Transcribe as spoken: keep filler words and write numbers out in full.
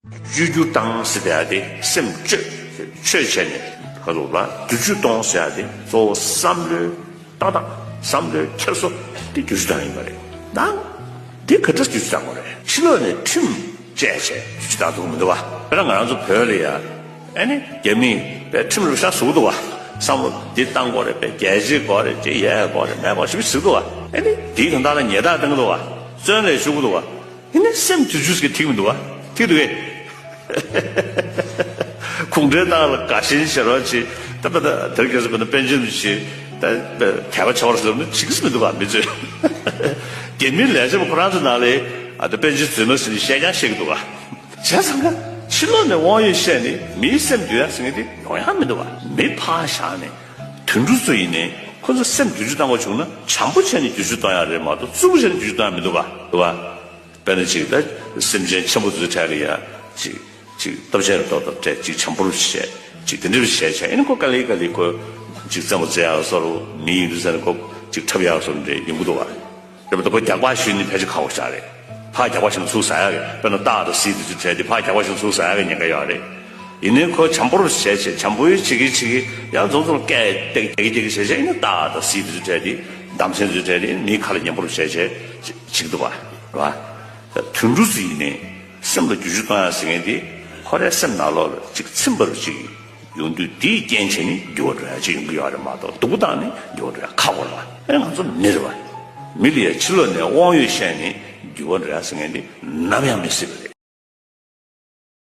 བཅོས་བསྒྱུར་བཏང་ཟེར་ཡ་དེ་སེམས་བཅོས་བཅོས་བྱས་ནས་ཁ་ཐུག་ལ་བསྒྱུར་བཅོས་གཏོང་ཟེར་ཡ་དེ་གཙོ་བོ་བསམ་བློའི་ཏག་ཏག་བསམ་བློའི་འཁྱེར་སོ་དེ་བསྒྱུར་བཅོས་བཏང་ཡིན་པ་རེད། ད་འདི་ག་འདྲ་བསྒྱུར་བཅོས་བཏང་དགོས་རེད། ཕྱི་ལོགས་ནས་ཁྲིམས་བཅས་བྱས་བསྒྱུར་བཅོས་བཏང་ཐུབ་མི་འདུག་བ། དཔེར་ན་ང་རང་ཚོ་བོད་ལ་ཡ་ཨ་ནི་རྒྱ་མིས་དཔེ་ཁྲིམས་རུ་ཤ་ཟུག་འདུག་བ། བསམ་བློ་འདི་བཏང་དགོས་རེད། དཔེ་རྒྱལ་གཅེས་དགོས་རེད། ཅེས་ཡས་དགོས་རེད། མེད་དགོས་ཞེས་ཟེར་འདུག་བ། ཨ་ནི་དེའི་དོན་དག་ལ་ཉེས་རྡུང་བཏང་གི་འདུག་བ། བཙོན་ལ་བཅུག་གི་འདུག་བ། ཡིན་ནའི་སེམས་བསྒྱུར་བཅོས་ཟེར་མཁན་ཐིག་མི་འདུག་བ། ཐིག་འདུག་གས། གུང་ཁྲན་ཏང་ལ་དགའ་ཞེན་བྱེད་རོགས་བྱེད། ད་ད་ད་དེར་སྐྱེས་སུ་བུད་ན་པཎ་ཆེན་དུ་བྱེད། ད་གད་པ་ཆགས་པ་ཟེར་ནི་བྱེད་ཀྱི་མི་འདུག་བ། མི་ཚོས་རྒྱ་མིའི་ལས་བྱེད་པ་ཁོ་རང་ཚོ་ནང་ལ་ཨ་ད་པཎ་ཆེན་བཟོས་ན་ཟེར་ནས་བཤད་ཀྱང་བཤད་ཀྱི་འདུག་བ། བྱས་ཙང་ཀ་ཕྱི་ལོགས་ནས་དབང་ཡོད་བཤད་ནས་མིའི་སེམས་འདུལ་ཡ་ཟེར་མཁན་དེ་ཡོང་ཡ་མི་འདུག་བ། མི་ཕར་བཞག་ནས་དུད་འགྲོ་ཚོ་ཡིན་ནའི་ཁོ་ཚོ་སེམས་བསྒྱུར་བཅོས་བཏང་དགོས་བྱུང་ན་བྱམས་པོ་བྱས་ནས་བསྒྱུར་བཅོས་གཏོང་ཡ་རེད་མ་གཏོགས་རྩུབ་པོ་བྱས་ནས་བསྒྱུར་བཅོས་གཏོང་ཡ་མི་འདུག་བ། འདུག་བ། དཔེར་ན་ཅིག་ད་སེམས་ཅན་ཆེན་པོ་ཚོའི་གྲས་ལ་ཡ་ཅིག་ཅིག་སྟོབས་ཆེན་རུ་ཏོག་ཏོག་སྤྲད། ཅིག་བྱམས་པོ་རུ་བྱས། ཅིག་དེ་འདྲ་རུ་བྱས་བྱས། ཨ་ནི་ཁོ་ག་ལེ་ག་ལེ་ཁོ་ཅིག་རྩེད་མོ་རྩེ་ཡག་བཟོ་རུ་མི་ཡིན་དུས་ཟེར་ནས་ཁོ་ཅིག་འཁྲབ་ཡག་བཟོ་རུ་འདྲ་ཡོང་གི་འདུག་བ། རེད་པ། ད་ཁོ་རྒྱག་པ་ཞུས་ནས་ཕལ་ཆེར་ཁག་པོ་ཞིག་རེད། ཕར་རྒྱག་པ་ཞིག་ཚུར་ཟ་ཡག་གི། དཔེར་ན་སྟག་དང་གཟིག་དེ་ཚོའི་གྲས་དེ་ཕར་རྒྱག་པ་ཞིག་ཚུར་ཟ་ཡག་གི་ཉེན་ཁ་ཡོད་རེད། ཡིན་ནའི་ཁོ་བྱམས་པོ་རུ་བྱས་བྱས་བྱམས་པོ་ཡི་བྱེད་ཀྱི་བྱེད་ཀྱི་ཡང་རྫོང་ཚོར་སྐད་རྒྱག་གི་རྒྱག་གི་རྒྱག་གི་བྱས་བྱས། ཡིན་ན་སྟག་དང་གཟིག་དེ་ཚོའི་གྲས་དེ་འདམ་སེང་ཚོའི་གྲས་དེ་མིའི་ཁ་ལ་ཉན་པོ་རུ་བྱས་བྱས་བྱེད་ཀྱི་འདུག་བ། རེད་པ། དུད་འགྲོ་ཚོ་ཡིན་ནའི་སེམས་ལ་བསྒྱུར་བཅོས་གཏོང་ཡག་ཟེར་མཁན་དེ་ཁོ་རའི་སེམས་ནང་ལོགས་ལ་ཅིག་ཚིམ་པ་རུ་ཅིག་ཡོང་དུས། དེའི་རྐྱེན་བྱས་ནས་འགྱུར་བ་འགྲོ་ཡག་ཅིག་ཡོང་གི་ཡོད་རེད་མ་གཏོགས། སྡུག་པོ་བཏང་ནས་འགྱུར་བ་འགྲོ་ཡག་ཁག་པོ་རེད་པ། ཨེ་ང་ཚོ་མི་རེད་པ། མི་ལ་ཡ་ཕྱི་ལོགས་ནས་དབང་ཡོད་བཤད་ནས་འགྱུར་བ་འགྲོ་ཡག་ཟེར་མཁན་དེ་ནམ་ཡང་མི་སྲིད་པ་